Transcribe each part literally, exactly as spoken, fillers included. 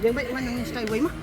Yang baik mana yang style wai mah.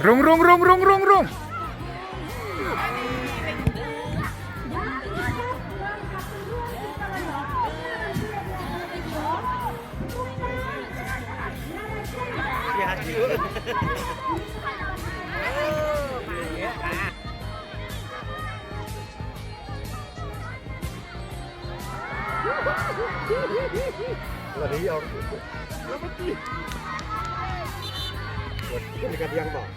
Rung, rung, rung, rung, rung, rung. Lari, ya. Lari, ya. Dekat yang bawah.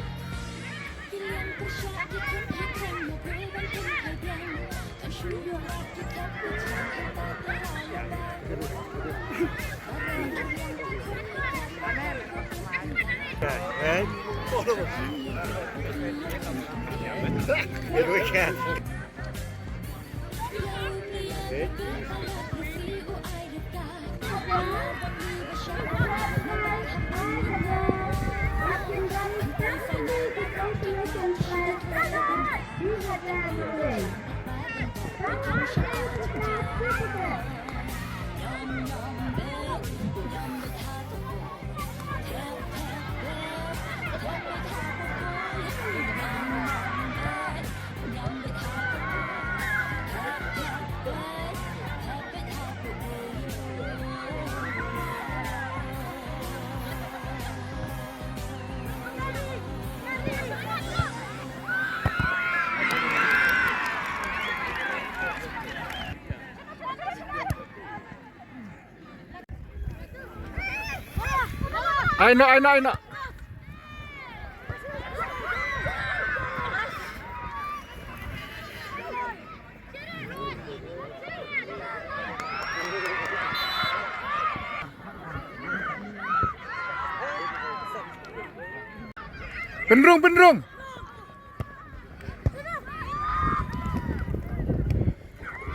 Ai na, ai na, ai na. Pynrung, pynrung.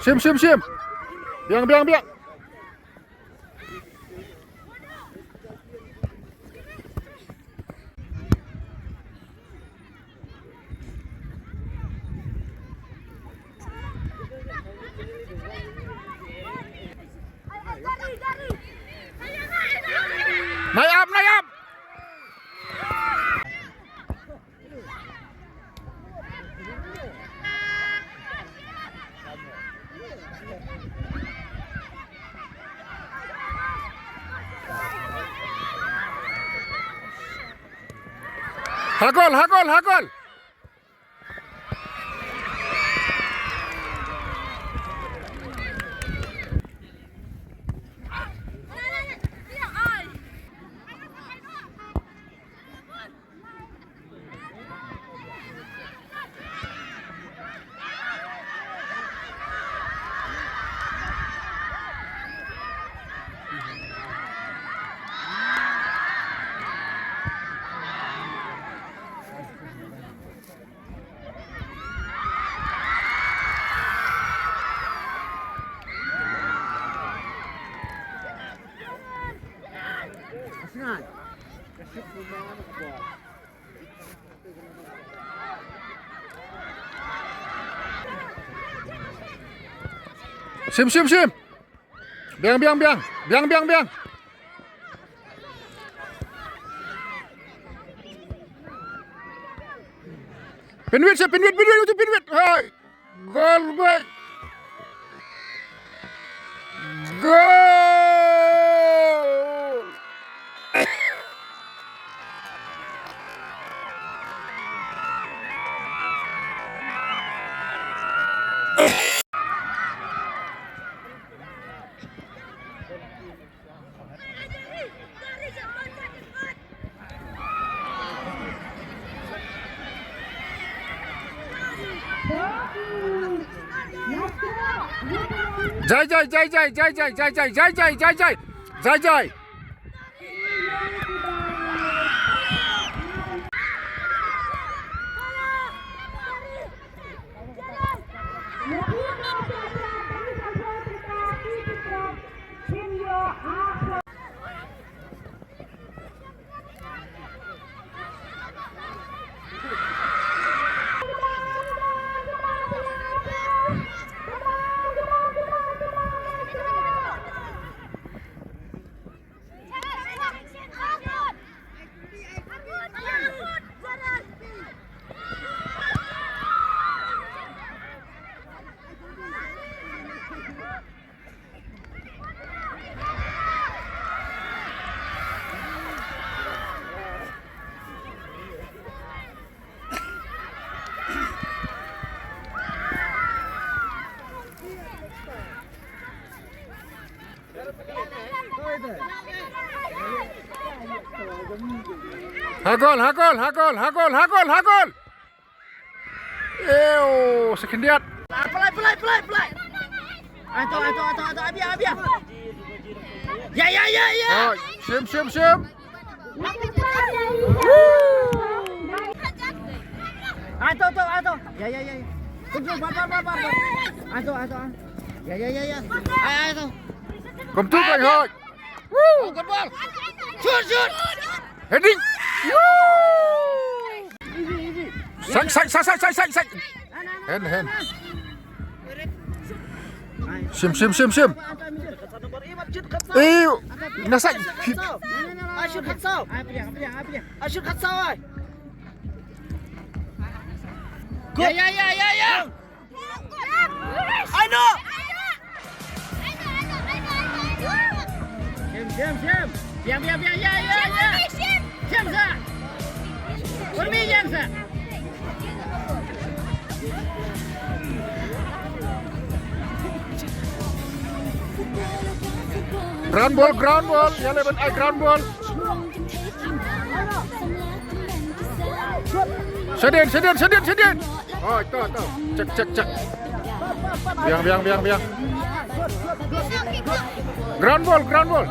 Sim, sim, sim. Biang, biang, biang. Nai ap, nai ap. Ha gol, ha gol, ha gol. Shim, shim, shim. Biang, biang, biang. Biang, biang, biang. Pynwit, shim, pynwit, pynwit, utu pynwit. Hai. Gol, gol. Gol. Jai, jai, jai, jai. Ha gol, ha gol, ha gol, ha gol, ha gol, ha gol. Ew, sa khyndiat. Pynlait, pynlait, pynlait, pynlait. Ato, ato, ato, ato, abia, abia. Ya, ya, ya, ya. Oh, shim, shim, shim. Ato, ato, ato. Ya, ya, ya, ya. Control, bar, bar, bar, bar, bar. Ato, ato, ato. Ya, ya, ya, ya. Ai, ato. Come to, Kai Hoi. Woo! Oh, good ball. Shoot, shoot. Heading. Woo! Easy, easy. Side, side, side, side, side, side. Hand, hand. Shim, shim, shim, shim. Eh, na side. Ashur Khatsaw. Ashur Khatsaw, ai. Good. Ya, ya, ya, ya, ya. Aino. Shim, shim, shim. Biang, biang, biang. Ya, ya, ya. Shim sa. Permi yang sa. Ground ball, ground ball. Ïa leh ban ai ground ball. Shadin, shadin, shadin, shadin. Oh, to, to. Check, check, check. Biang, biang, biang, biang. Ground ball, ground ball.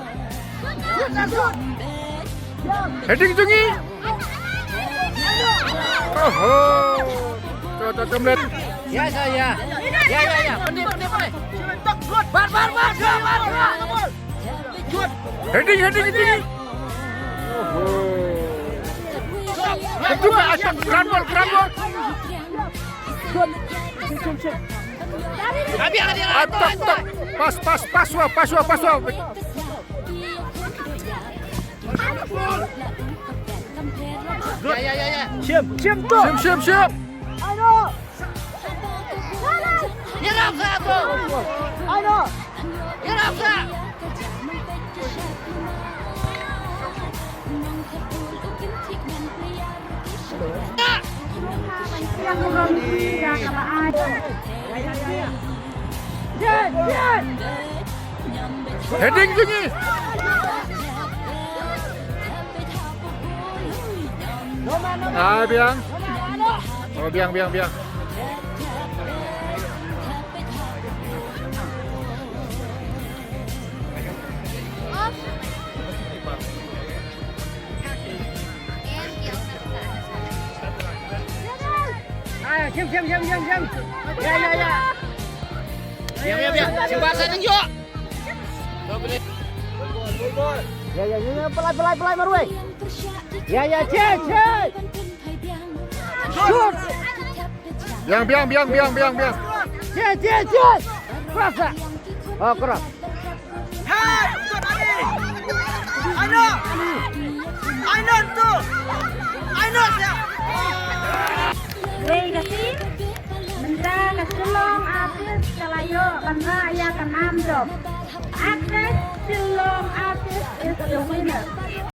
Heading jong ngi. Oho. To, to, to, Mlet. Ya, ya, ya. Ya, ya, ya. Pandai, pandai, pandai. Bar, bar, bar, bar, bar, bar. Heading, heading, heading. Oho. Itu ka atak, ground ball, ground ball. Atak, atak. Pas, pas, pas, wah, pas, wah, pas, wah. Ya, ya, ya, ya. Shim, shim tu. Shim, shim, shim. Ayo. Nyerap satu. Ayo. Nyerap satu. Heading jong ngi. Ah, biang. Oh, biang, biang, biang. Ah, jam, jam, jam, jam, jam. Ya, ya, ya. Ya, ya, ya. Cuba sa nang yo. Ya, ya, ya, ya. Pelai, pelai, pelai, Marwei. Ya, ya, cek, cek. Shoot. Biang, biang, biang, biang, biang, biang. Cek, cek, cek. Kuasa. Oh, kora. Hey, good money. I know. I know too. I know, sir. Wei ka team, mynta ka Shillong Artist ka la ïoh ban rah ïa ka nam jop. Actress Shillong Artist is the winner.